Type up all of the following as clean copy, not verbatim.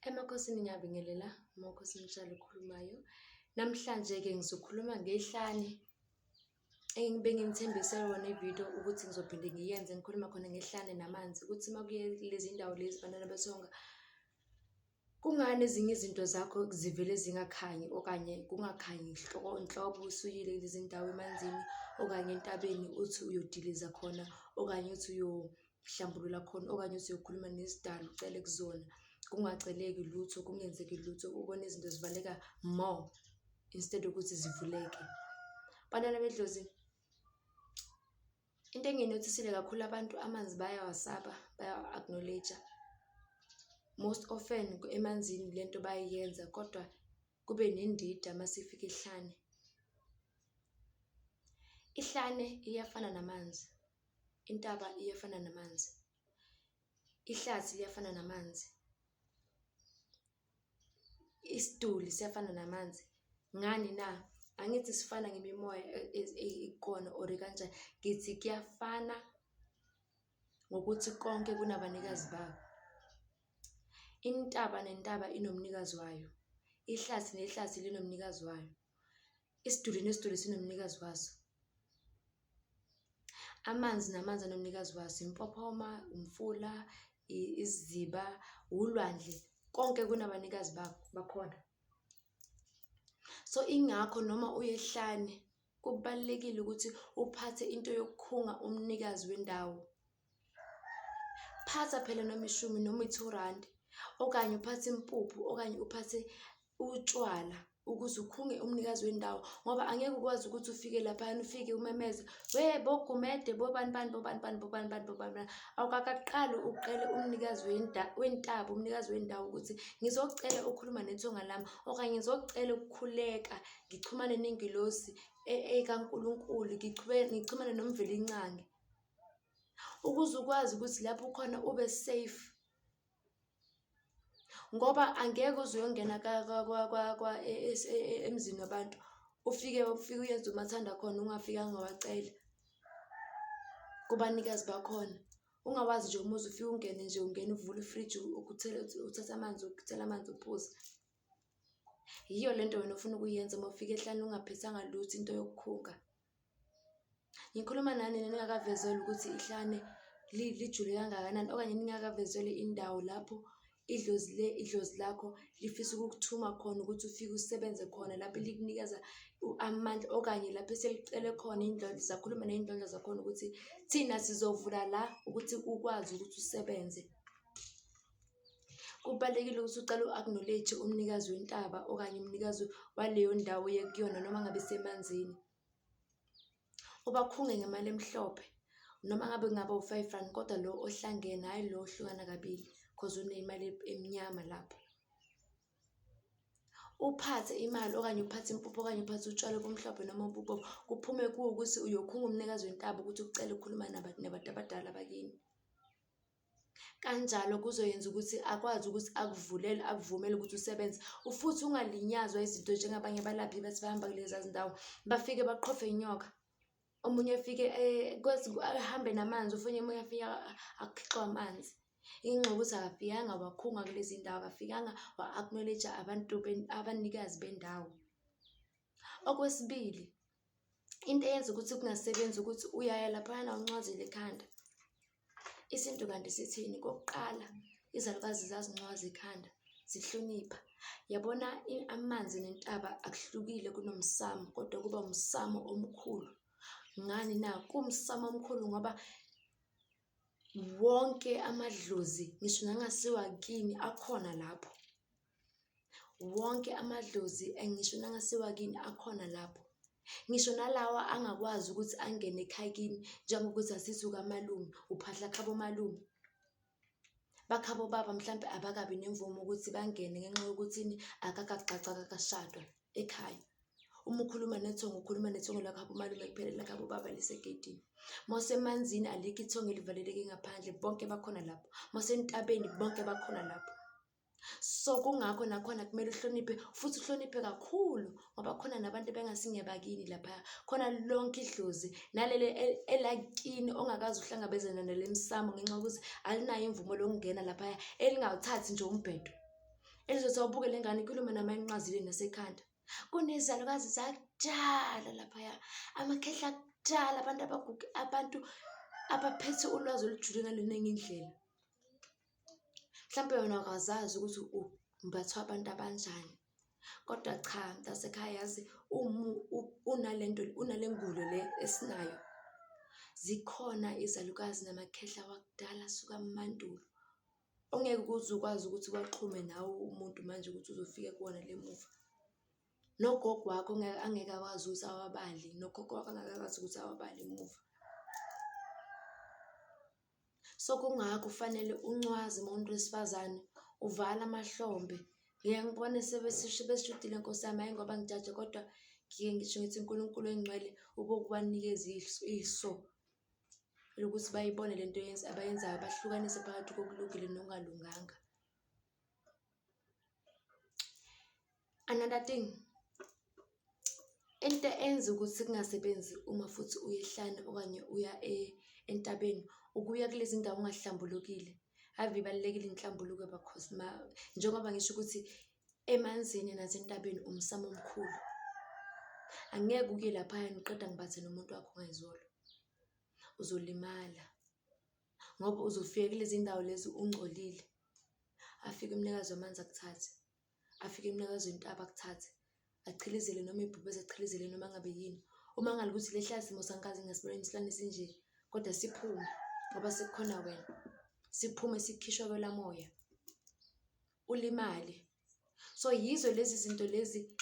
Emakhosini ngiyabingelela, uMakhosini Mtshali okhulumayo. Namhlanje-ke ngizokhuluma ngehlane benginithembise yona ividiyo ukuthi ngizophinde ngiyenze ngikhuluma khona ngehlane namanzi ukuthi uma kuye kulezi ndawo lezi bantwana bethonga, kungani ezinye izinto zakho zivele zingakhanyi okanye kungakhanyi nhlobo usuyile kulezi ndawo emanzini okanye entabeni uthi uyodiliza khona okanye uthi uyohlambulula khona okanye uthi uyokhuluma nezidalwa ucele kuzona, kungaceleki lutho, kungenzeki lutho, ubone izinto zivaleka more instead yokuthi zivuleke. Bantwana bedlozi, into engiyinothisile kakhulu abantu amanzi bayawasaba, bayawa-acknowledge-a. Most often emanzini lento bayayenza kodwa kube nendida uma sifika ehlane. Ihlane iyafana namanzi, intaba iyafana namanzi, ihlathi liyafana namanzi, isiduli siyafana namanzi. Ngani na? Angithi sifana ngemimoya ikhona or kanjani? Ngithi kuyafana ngokuthi konke kunabanikazi bako. Intaba nentaba inomnikazi wayo, ihlathi nehlathi linomnikazi wayo, isiduli nesiduli sinomnikazi waso. Amanzi namanzi anomnikazi waso, impophoma, umfula, isiziba, ulwandle, konke kunabanikazi bakhona. So ingakho noma uye ehlane kubalulekile ukuthi uphathe into yokukhunga umnikazi wendawo. Phatha phela noma ishumi noma i-2 rand okanye uphathe impuphu okanye uphathe utshwala ukuze ukhunge umnikazi wendawo ngoba angeke ukwazi ukuthi ufike laphayana ufike umemeze, we boGumede, bobani bani, bobani bani, bobani bani, bobani bani. Awukakaqali uqele umnikazi wentaba, umnikazi wendawo ukuthi ngizocela ukukhuluma nethonga lami okanye ngizocela ukukhuleka ngichumane nengilosi ekaNkulunkulu, ngichumane noMvelincangi ukuze ukwazi ukuthi lapho ukhona ube safe. Ngoba angeke uze uyongena emzini wabantu ufike ufike uyenze umathanda khona ungafikanga wacela kubanikazi bakhona. Ungawazi nje umuzi ufike ungene nje ungene uvule ifriji uthele uthathe amanzi uthele amanzi uphuze. Yiyo lento wena ofuna ukuyenza uma ufika ehlane ungaphethanga lutho into yokukhunga. Ngikhuluma nani ningakavezelwa ukuthi ihlane lijule kangakanani okanye ningakavezelwa indawo lapho idlozi le idlozi lakho lifisa ukukuthuma khona ukuthi ufike usebenze khona lapho likunikeza amandla okanye lapho eselicele khona iy'ndlondlo zakhuluma ney'ndlondlo zakhona ukuthi thina sizovula la ukuthi ukwazi ukuthi usebenze. Kubalulekile ukuthi ucale u-acknowledge umnikazi wentaba okanye umnikazi waleyo ndawo oye kuyona noma ngabe isemanzini. Ubakhunge ngemali emhlophe noma ngabe kungaba u-five rand kodwa lo ohlangene hhayi lo ohlukana kabili cause unemali emnyama lapho. Uphathe imali okanye uphathe impuphu okanye uphathe utshwala obumhlophe noma obubomvu, kuphume kuwe ukuthi uyokhunga umnikazi wentaba ukuthi ucele ukukhuluma nabantu abadala bakini. Kanjalo kuzoyenza ukuthi akwazi ukuthi akuvulele akuvumele ukuthi usebenze futhi ungalinyazwa izinto njengabanye abalaphi bathi bahamba kulezi zindawo bafike baqhofe inyoka. Omunye afike ahambe namanzi, ofunye omunye afike akhixwe amanzi. Ingenxa yokuthi akafikanga wakhunga kulezi ndawo, akafikanga wa-acknowledge-a abantu abanikazi bendawo. Okwesibili, into eyenza ukuthi kungasebenzi ukuthi uyaya laphayana uncwazele ekhanda. Isintu kanti sithini? Kokuqala, izalukazi zazincwaza ikhanda, zihlonipha. Yabona amanzi nentaba akuhlukile kunomsamo kodwa kuba umsamo omkhulu. Ngani na? Kuwumsamo omkhulu ngoba wonke amadlozi ngisho nangasiwa kini akhona lapho. Wonke amadlozi ngisho nangasewakini akhona lapho. Ngisho nalawa angakwazi ukuthi angene ekhaya kini njengokuthi asithi ukamalume, uphahla khabo malume. Bakhabo baba mhlampe abakabi nemvume ukuthi bangene ngenxa yokuthini akakagcagci akakashadwa ekhaya. Uma ukhuluma nethongo ukhuluma nethongo lakhabo malume kuphela elakhabo baba lisegedini. Mawusemanzini alikho ithongo elivaleleke ngaphandle bonke bakhona lapho. Mawusentabeni bonke bakhona lapho. So kungakho nakhona kumele uhloniphe futhi uhloniphe kakhulu ngoba khona nabantu bengasingebakini laphaya khona lonke idlozi naleli elakini ongakaze uhlangabezane nalo emsamo ngenxa yokuthi alinayo imvumo lokungena laphaya elingawuthathi nje umbhedo. Elizothi awubuke le ngane ikhuluma nama inqazile nasekhanda. Kunezalukazi zakudala laphaya, amakhehla akudala, abantu abaguge, abantu abaphethe ulwazi olujule ngalena enye indlela. Mhlampe wena akazazi ukuthi umbathwa abantu abanjani. Kodwa cha mntasekhaya yazi unalento unale ngulo le esinayo. Zikhona izalukazi namakhehla wakudala asuka mandulo. Ongeke uze ukwazi ukuthi uwaxhume nawe umuntu manje ukuthi uzofika kuwona le muva. Nogogo wakho angeke akwazi ukuthi awabale, nokhokho wakho angeke akwazi ukuthi awabale emuva. So kungakho kufanele uncwaze uma umuntu wesifazane, uvale amahlombe. Ngiye ngibone sebesishutile nkosi yami, hhayi ngoba ngijaja kodwa ngike ngisho ngithi uNkulunkulu oyingcwele ubokubanikeza iso lokuthi bayibone le nto abayenzayo, bahlukanise phakathi kokulungile nokungalunganga. Another thing, into enza ukuthi kungasebenzi uma futhi uya ehlane okanye uya entabeni, ukuya kulezi ndawo ungahlambulukile. Ave ibalulekile inhlambuluko bakhosi njengoba ngisho ukuthi emanzini nasentabeni umsamo omkhulu. Angeke uye laphayana uqeda ngibathe nomuntu wakho ngayizolo. Uzolimala ngoba uzofika kulezi ndawo lezi ungcolile. Afike umnikazi wamanzi akuthathe, afike umnikazi wentaba akuthathe, achilizele noma ibhubesi achilizele noma ngabe yini. Umangale ukuthi lehla simo sangikaze ngasibona isilwane esinje kodwa siphume ngoba sekukhona wena. Siphume sikhishwa kwelamoya, ulimale. So yizo lezi zinto lezi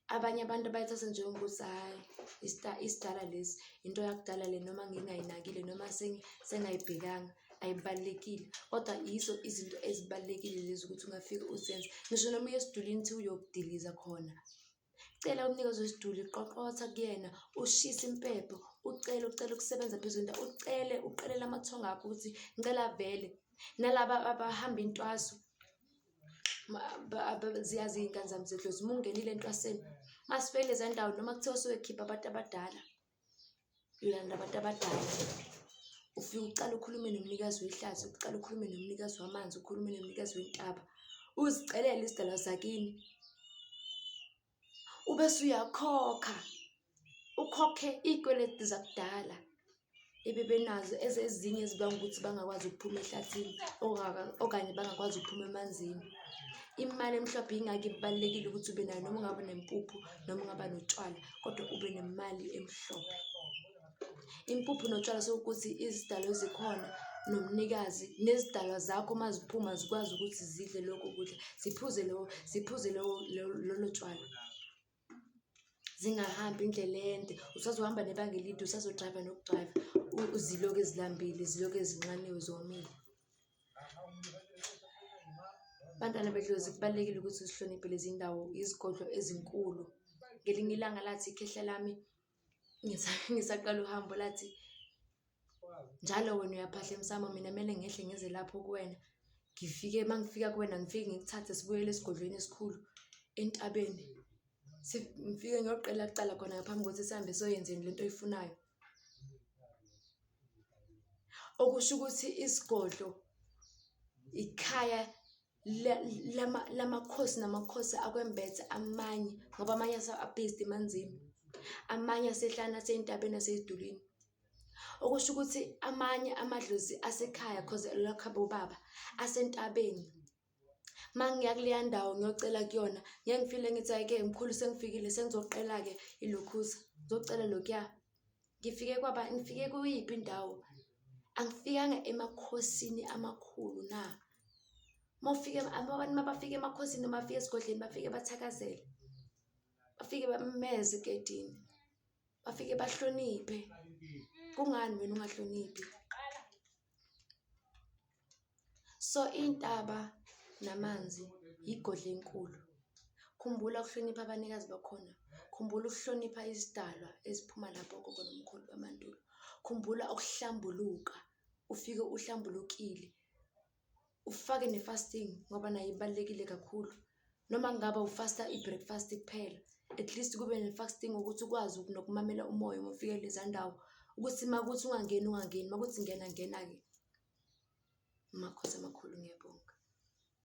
abanye abantu abayithatha njengokuthi hhayi isidala lesi, into yakudala le noma ngingayinakile noma sengayibhekanga ayibalulekile. Kodwa yizo izinto ezibalulekile lezi ukuthi ungafike uzenze. Ngisho noma uya esidulini kuthiwa uyokudiliza khona, cela umnikazi wesiduli, qoqotha kuyena, ushise impepho, ucele, ucele ukusebenza phezu kwento, ucele, uqelele amathongo akho ukuthi ngicela avele. Nalaba abahamba intwaso, ziyazi iy'ngane zami zedlozi, uma ungenile entwaseni, masifike kuleziya ndawo noma kuthiwa suyokhipha abantu abadala, uyolanda abantu abadala. Ufike ucale ukhulume nomnikazi wehlathi, ucale ukhulume nomnikazi wamanzi, ukhulume nomnikazi wentaba, uzicelele isidalwa sakini. Ubese uyakhokha, ukhokhe iy'kweletu zakudala ebebenazo ezezinye ezibanga ukuthi bangakwazi ukuphuma ehlathini okanye bangakwazi ukuphuma emanzini. Imali emhlophe yingakho ibalulekile ukuthi ube nayo noma ungaba nempuphu noma ungaba notshwala kodwa ube nemali emhlophe. Impuphu notshwala sekuwukuthi izidalwa ezikhona nomnikazi nezidalwa zakho uma ziphuma zikwazi ukuthi zidle lokho kudla, ziphuze lowo, ziphuze lowo lolo tshwala. Zingahambi indlela ende, usazohamba nebanga elide, usazodrayiva nokudrayiva, ziloke zilambile, ziloke zinxaniwe zomile. Bantwana bedlozi kubalulekile ukuthi sihloniphe lezi ndawo, izigodlo ezinkulu. Ngelinye ilanga lathi ikhehla lami ngisaqala uhambo lathi njalo wena uyaphahla emsamo mina kumele ngehle ngize lapho kuwena ngifike uma ngifika kuwena ngifike ngikuthathe sibuyele esigodlweni esikhulu entabeni ngifike ngiyoqela kucala khona ngaphambi kokuthi sihambe soyenzeni lento oyifunayo. Okusho ukuthi isigodlo ikhaya lamakhosi namakhosi akwembethe amanye ngoba amanye abhizi emanzini, amanye asehlane asey'ntabeni asey'dulini. Okusho ukuthi amanye amadlozi asekhaya cause elakhabo baba asentabeni. Uma ngiya kuleya ndawo ngiyocela kuyona, ngeke ngifile ngithi hhayi-ke mkhulu sengifikile sengizoqela-ke ilokhuza, ngizocela lokhuya. Ngifike kwaba, ngifike kuyiphi indawo? Angifikanga emakhosini amakhulu na? Uma ufika abantu uma bafika emakhosini noma bafika esigodleni bafike bathakazele, bafike bamemeze egedini, bafike bahloniphe. Kungani wena ungahloniphi? So iy'ntaba namanzi yigodla enkulu. Khumbula ukuhlonipha abanikazi bakhona. Khumbula ukuhlonipha izidalwa eziphuma lapho ogogo nomkhulu bamandulo. Khumbula ukuhlambuluka, ufike uhlambulukile. Ufake ne-fasting ngoba nayo ibalulekile kakhulu. Noma kungaba ufasta i-breakfast kuphela, at least kube ne-fasting ukuthi ukwazi nokumamela umoya uma ufika kuleziya ndawo. Ukuthi uma kuwukuthi ungangeni ungangeni, uma kuwukuthi ngena ngena-ke. Makhosi amakhulu ngiyabonga.